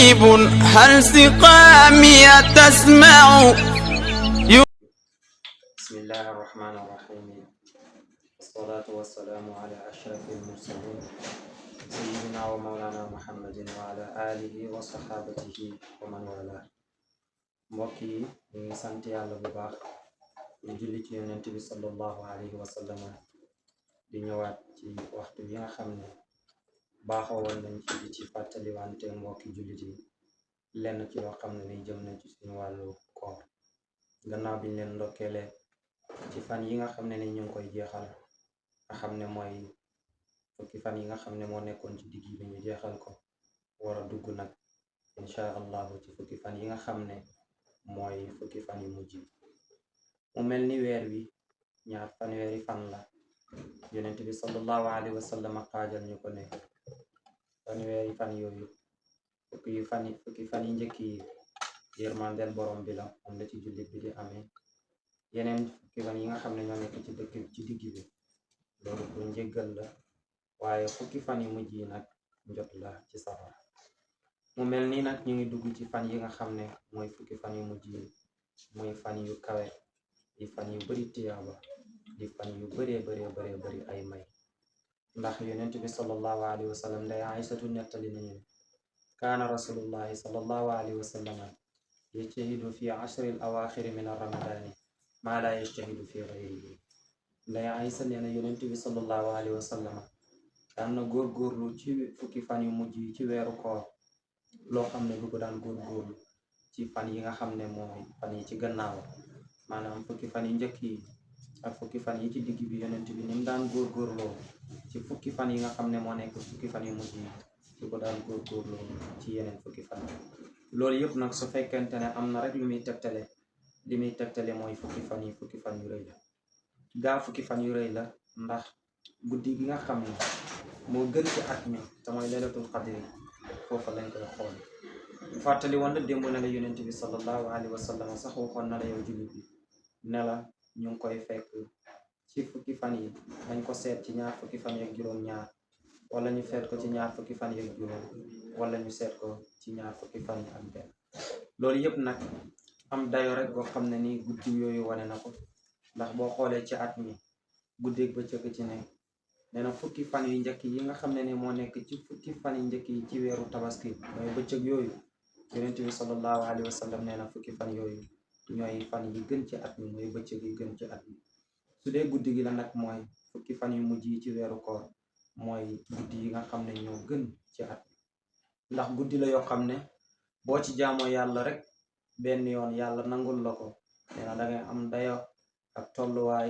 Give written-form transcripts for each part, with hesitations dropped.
طبيب هل سقامي تسمع. بسم الله الرحمن الرحيم، والصلاة والسلام على أشرف المرسلين سيدنا ومولانا محمد وعلى آله وصحابته ومن والاه. mbokk yi ñu ngi sant yàlla bu baax di julli ci yonent bi sallallahu alayhi wa sallam di ñëwaat ci waxtu yi nga xam ne baaxoo woon nañ ci di ci fàttaliwante mbokki jullit yi lenn ci loo xam ne ni jëm nañ ci suñu wàllu koor gannaaw biñ leen ndokkeele ci fan yi nga xam ne ni ñu ngi koy jeexal nga xam ne mooy fukki fan yi nga xam ne moo nekkoon ci digg bi ñu jeexal ko war a dugg nag incha allahu ci fukki fan yi nga xam ne mooy fukki fan yu mujj mu mel ni weer wi ñaar fanweeri fan la yonent bi sallallahu alayhi wa sallam xaajal ñu ko ne fanweeri fan yooyu fukki fan yi njëkk yi yërmandeel borom bi la moom la ci jullit bi di amee yeneen fukki fan yi nga xam ne ñoo nekk ci dëkk ci digg bi loolu pour njëggal la waaye fukki fan yu mujj yi nag njot la ci safara mu mel ni nag ñu ngi dugg ci fan yi nga xam ne mooy fukki fan yu mujj yi muy fan yu kawe di fan yu bari tiyaaba di fan yu bari ay may ndax yonent bi sallallahu alayhi wa sallam nday Aysatu nettali nañu kaana rasulullahi sallallahu alayhi wa sallam yajtahidu fi ashri al awaxiri min ramadani maa laa yajtahidu fi ghayrihi nday Aysa nee na yonent bi sallallahu alayhi wa sallam daan na góorgóorlu ci fukki fan yu mujj yi ci weeru koor loo xam ne du ko daan góorgóorlu ci fan yi nga xam ne mooy fan yi ci gannaaw maanaam fukki fan yi njëkk yi ak fukki fan yi ci digg bi yonent bi ni mu daan góorgóorloo ci fukki fan yi nga xam ne moo nekk fukki fan yu mujj yi du ko daan góorgóorloo ci yeneen fukki fan loolu yëpp nag su fekkente ne am na rek lu muy tegtale li muy tegtale mooy fukki fan yu rëy la gaa fukki fan yu rëy la ndax guddi gi nga xam ne moo gën ci at mi te mooy laylatul qadri foofa lañ koy xool fàttali woon na démb ne la yonent bi sallallahu alayhi wa sallam sax waxoon na la yow jullit bi ne la ñu ngi koy fekk ci fukki fan yi dañ ko seet ci ñaar fukki fan yeeg juróom ñaar wala ñu seet ko ci ñaar fukki fan yeeg juróom wala ñu seet ko ci ñaar fukki fan yi ak benn loolu yëpp nag am dayo rek boo xam ne ni guddi yooyu wane na ko ndax boo xoolee ci at mi guddeeg bëccëg ci ne nee na fukki fan yu njëkk yi nga xam ne ni moo nekk ci fukki fan yu njëkk yi ci weeru tabaski mooy bëccëg yooyu yonent bi sallallahu alayhi wa sallam nee na fukki fan yooyu ñooy fan yi gën ci at mi mooy bëccëg yi gën ci at mi su dee guddi gi la nag mooy fukki fan yu mujj yi ci weeru koor mooy guddi yi nga xam ne ñoo gën ci at mi ndax guddi la yoo xam ne boo ci jaamoo yàlla rek benn yoon yàlla nangul la ko nee na dangay am dayo ak tolluwaay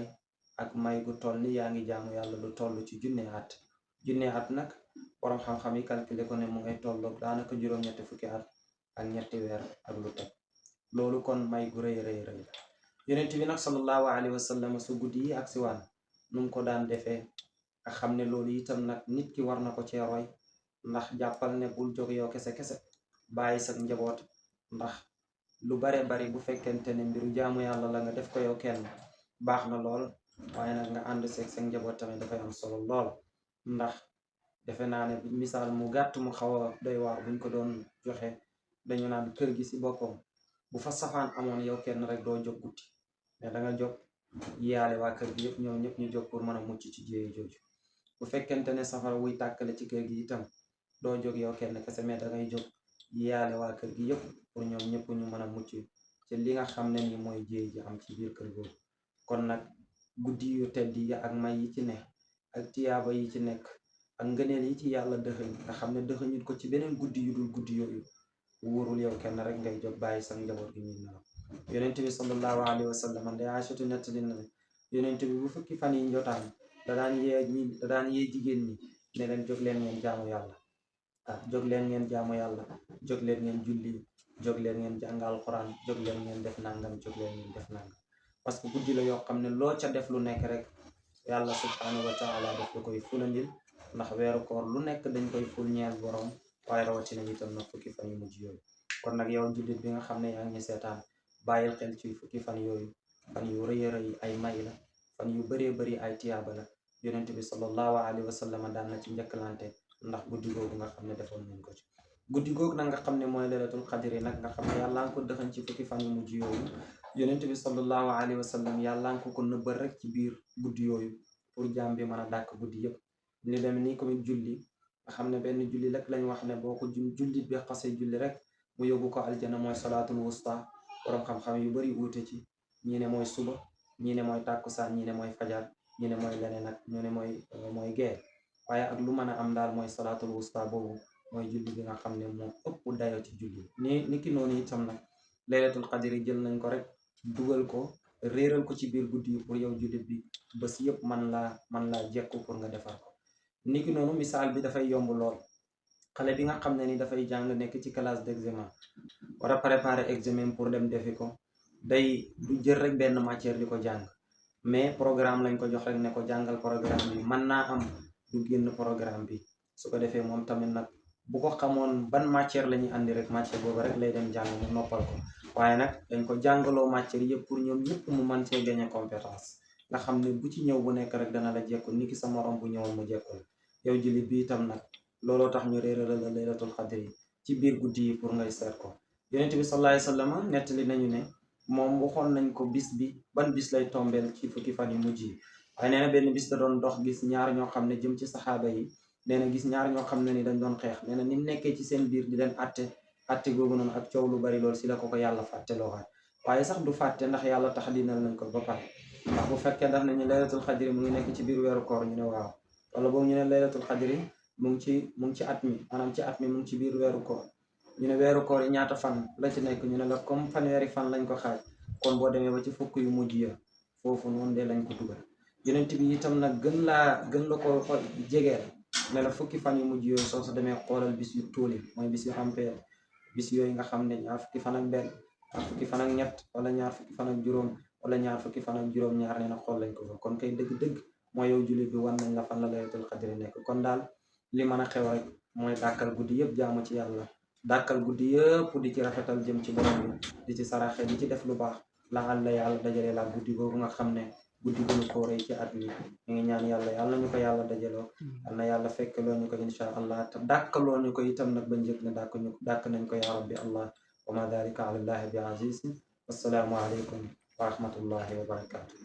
ak may gu toll ni yaa ngi jaamu yàlla lu toll ci junne at nag borom xam-xam yi calculé ko ne mu ngay tolloog daanaka juróom-ñetti fukki at ak ñetti weer ak lu teg loolu kon may gu rëy la yonent bi nag sallallahu alayhi wa sallam su guddi yi ak si waan nu mu ko daan defee nga xam ne loolu itam nag nit ki war na ko cee roy ndax jàppal ne bul jóg yow kese bàyyi sa njaboot ndax lu bari bu fekkente ne mbiru jaamu yàlla la nga def ko yow kenn baax na lool waaye nag nga ànd seeg sa njaboot tamit dafay am solo lool ndax defe naa ne misaal mu gàtt mu xaw a doy waar buñ ko doon joxe dañu naan kër gi si boppam bu fa safaan amoon yow kenn rek doo jóg guddi mais da nga jóg yaale waa kër gi yëpp ñoom ñëpp ñu jóg pour mën a mucc ci jéey jooju bu fekkente ne safara wuy tàkkale ci kër gi itam doo jóg yow kenn kese mais da ngay jóg yaale waa kër gi yëpp pour ñoom ñëpp ñu mën a mucc ci li nga xam ne ni mooy jéey ji am ci biir kër googu kon nag guddi yu tedd yi ak may yi ci ne ak tiyaaba yi ci nekk ak ngëneel yi ci yàlla dëxëñ nga xam ne dëxëñut ko ci beneen guddi yu dul guddi yooyu wóorul yow kenn rek ngay jóg bàyyi sa njaboot gi ñuy nelaw yonent bi sallallahu alayhi wa sallam nday Aysatu nettali na yonent bi bu fukki fan yi njotaan da daan yee jigéen ñi ne leen jóg leen ngeen jaamu yàlla jóg leen ngeen jaamu yàlla jóg leen ngeen julli jóg leen ngeen jàng alquran jóg leen ngeen def nangam jóg leen ngeen def nangam parce que guddi la yoo xam ne loo ca def lu nekk rek yàlla subhanahu wa taala daf la koy fulandil ndax weeru koor lu nekk dañ koy ful ñeel borom waaye rawatina itam nag fukki fan yu mujj yooyu kon nag yow jullit bi nga xam ne yaa ngi seetaan bàyyil xel ci fukki fan yooyu fan yu rëy ay may la fan yu bari ay tiyaaba la yonent bi sallallahu alayhi wa sallam daan na ci njëkkalante ndax guddi googu nga xam ne defoon nañ ko ci guddi googu nag nga xam ne mooy laylatul qadri nag nga xam ne yàlla nga ko dëxañ ci fukki fan yu mujj yooyu yonent bi sallallahu alayhi wa sallam yàlla nga ko nëbbal rek ci biir guddi yooyu pour jaam bi mën a dàkk guddi yëpp ni dem nii comme julli nga xam ne benn julli rek lañ wax ne boo ko jullit bi xasee julli rek mu yóbbu ko aljana mooy salaatul wusta borom xam-xam yu bari wuute ci ñii ne mooy suba ñii ne mooy tàkkusaan ñii ne mooy fajar ñii ne mooy leneen ak ñu ne mooy gee waaye ak lu mën a am daal mooy salaatul wusta boobu mooy julli bi nga xam ne moo ëpp dayo ci julli ni ki noonu itam nag laylatul qadri jël nañ ko rek dugal ko réeral ko ci biir guddi yi pour yow jullit bi bés yëpp man laa jekku pour nga defar ko ni ki noonu misaal bi dafay yomb lool xale bi nga xam ne ni dafay jàng nekk ci classe d'examen war a préparer examen pour dem defi ko day du jël rek benn matière di ko jàng mais programme lañ ko jox rek ne ko jàngal programme bi mën naa am du génn programme bi su ko defee moom tamit nag bu ko xamoon ban matière la ñuy andi rek matière boobu rek lay dem jàng mu noppal ko waaye nag dañ ko jàngaloo matière yëpp pour ñoom ñëpp mu mën cee gagner compétence nga xam ne bu ci ñëw bu nekk rek dana la jekku ni ki sa morom bu ñëwoon mu jekkul yow jullit bi itam nag looloo tax ñu réeral la laylatul qadri ci biir guddi yi pour ngay seet ko yonent bi sallallahu alayhi wasallam nettali nañu ne moom waxoon nañ ko bis bi ban bis lay tombeel ci fukki fan yu mujj yi waaye nee na benn bis da doon dox gis ñaar ñoo xam ne jëm ci saxaaba yi nee na gis ñaar ñoo xam ne ni dañ doon xeex nee na ni nekkee ci seen biir di leen atte googu noonu ak coow lu bari lool si la ko yàlla fàtte loowaat waaye sax du fàtte ndax yàlla tax dinal nañ ko ba pare ndax bu fekkee daf nañu laylatul qadri mu ngi nekk ci biir weeru koor ñu ne waaw wala boobu ñu ne laylatul qadri mu ngi ci at mi maanaam ci at mi mu ngi ci biir weeru koor ñu ne weeru koor yi ñaata fan la ci nekk ñu ne la comme fanweeri fan lañ ko xaaj kon boo demee ba ci fukk yu mujj ya foofu noonu de lañ ko dugal yonent bi itam nag gën la ko jegeel ne la fukki fan yu mujj yooyu soo sa demee xoolal bis yu tóoli mooy bis yu ampere bis yooyu nga xam ne ñaar fukki fan ak benn ñaar fukki fan ak ñett wala ñaar fukki fan ak juróom wala ñaar fukki fan ak juróom ñaar nee na xool lañ ko fa kon kay dëgg-dëgg mooy yow jullit bi wan nañ la fan la laylatul qadri nekk kon daal li mën a xew rek mooy dàkkal guddi yëpp jaamu ci yàlla dàkkal guddi yëpp di ci rafetal jëm ci borom bi di ci saraxe di ci def lu baax la àlla yàlla dajale la guddi googu nga xam ne guddi gënu koo rëy ci at mi ñu ngi ñaan yàlla ñu ko yàlla dajaloo yal na yàlla fekkeloo ñu ko insha allah te dàkkaloo ñu ko itam nag ba njëkk ne dàkk nañ ko ya rabbi allah wa ma dalika ala llahi bi aziz wassalaamu aleykum wa rahmatullahi wa barakatuh